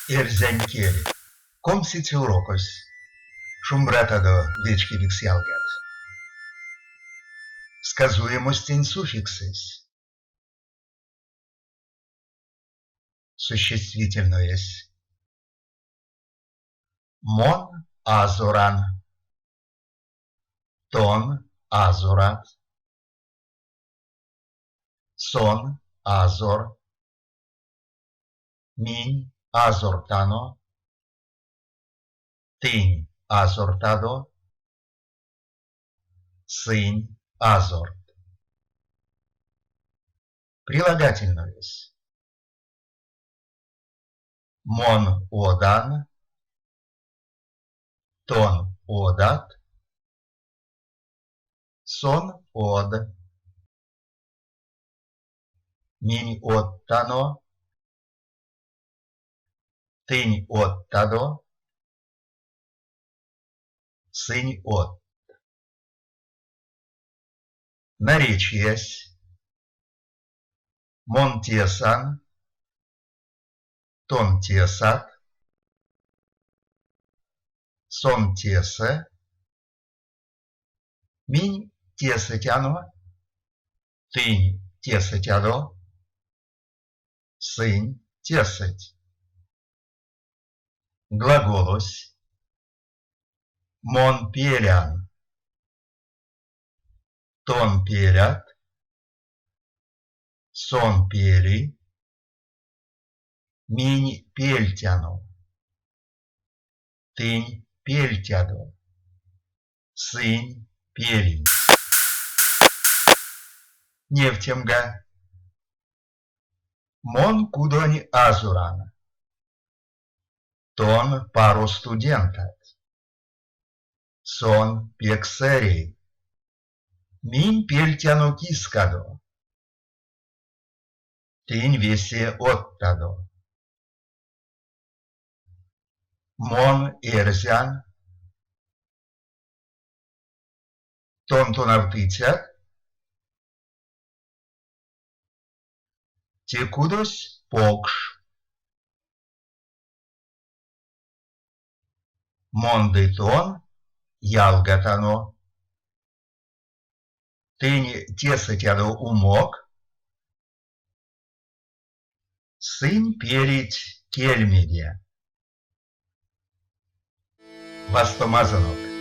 Эрзянь кель. Комсице урокось. Шумбратадо, вечкевикс ялгат! Сказуемостень суффиксэсь. Существительноесь. Мон азоран. Тон азорат. Сон азор. Минь азортано. Тынь азортадо. Сынь азорт. Прилагательноесь. Мон одан. Тон одат. Сон од. Минь одтано. Тынь одтадо. Сынь одт. Наречиясь. Мон тесан. Тон тесат. Сон тесэ. Минь тесэтяно. Тынь тесэтядо. Сынь тесэть. Глаголось. Мон пелян. Тон пелят. Сон пели. Минь пельтяно. Тынь пельтядо. Сынь пелить. Невтемга. Мон кудонь азоран. Тон паро студентат. Сон пек сэрей. Минь пельтяно кискадо. Тынь весе одтадо. Мон эрзян. Тон тонавтыцят? Те кудось покш. Мон ды тон ялгатано. Тынь тесэтядо умок? Сынь пелить кельмеде. Вастомазонок!